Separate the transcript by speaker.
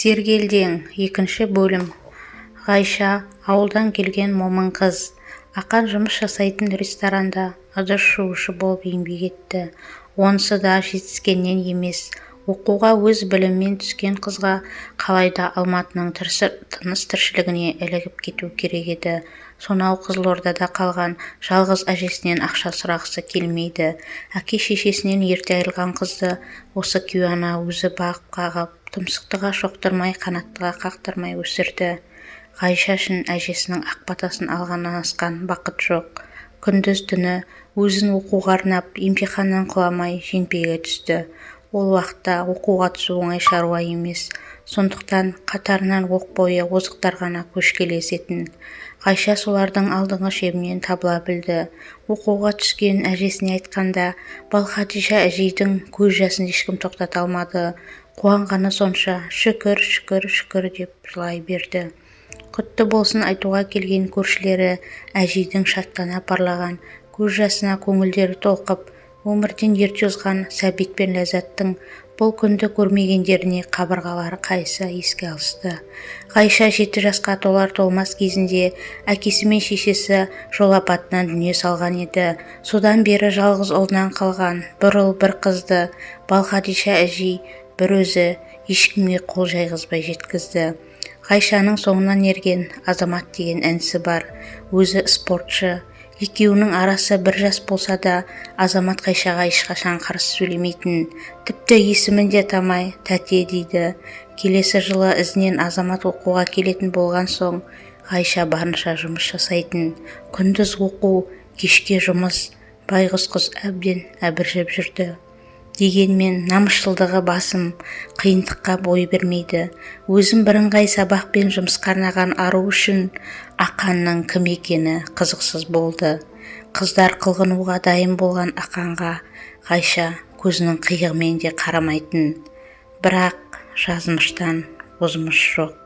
Speaker 1: Сергелдең, екінші бөлім. Ғайша ауылдан келген момын қыз. Ақан жұмыс жасайтын ресторанда ыдыс жуушы болып еңбек етті. Онысы да жетіскеннен емес. Оқуға өз білімімен түскен қызға қалайда Алматының тыныс-тіршілігіне ілігіп кету керек еді. Сонау Қызылордада қалған жалғыз әжесінен ақша сұрағысы келмейді. Әке-шешесінен ерте айырылған қызды осы кейуана өзі бағып-қағып, тұмсықтыға шоқтырмай, қанаттыға қақтырмай өсірді. Ғайша үшін әжесінің ақ батасын алғаннан асқан бақыт жоқ. Күндіз-түні өзін оқуға арнап, емтиханнан құламай жеңпеге түсті. Ол уақытта оқуға түсу оңай шаруа емес. Сондықтан қатарынан оқ бойы озықтар ғана көшке ілесетін. Ғайша солардың алдыңғы шебінен табыла білді. Оқуға түскенін әжесіне айтқанда, Балхадиша әжейдің көз жасын ешкім тоқтата алмады. Қуанғаны сонша, шүкір, шүкір, шүкір деп жылай берді. Құтты болсын айтуға келген көршілері әжейдің шаттана парлаған көз жасына көңілдері толқып, өмірден ерте озған Сәбит пен Ләззаттың бұл күнді көрмегендеріне қабырғалары қайыса еске алысты. Ғайша 7 жасқа толар-толмас кезінде әкесі мен шешесі жол апатынан дүние салған еді. Содан бері жалғыз ұлынан қалған бір ұл, бір қызды Балхадиша әжей бір өзі ешкімге қол жайғызбай жеткізді. Ғайшаның соңынан ерген Азамат деген інісі бар. Өзі спортшы. Екеуінің арасы бір жас болса да, Азамат Ғайшаға ешқашан қарсы сөйлемейтін. Тіпті есімін де атамай, тәте дейді. Келесі жылы ізінен Азамат оқуға келетін болған соң, Ғайша барынша жұмыс жасайтын. Күндіз оқу, кешке жұмыс. Байғұс қыз әбден әбіржіп жүрді. Дегенмен намысшылдығы басым, қиындыққа бой бермейді. Өзін бірыңғай сабақ пен жұмысқа арнаған ару үшін Ақанның кім екені қызықсыз болды. Қыздар қылғынуға дайын болған Ақанға Ғайша көзінің қиығымен де қарамайтын. Бірақ жазмыштан озмыш жоқ.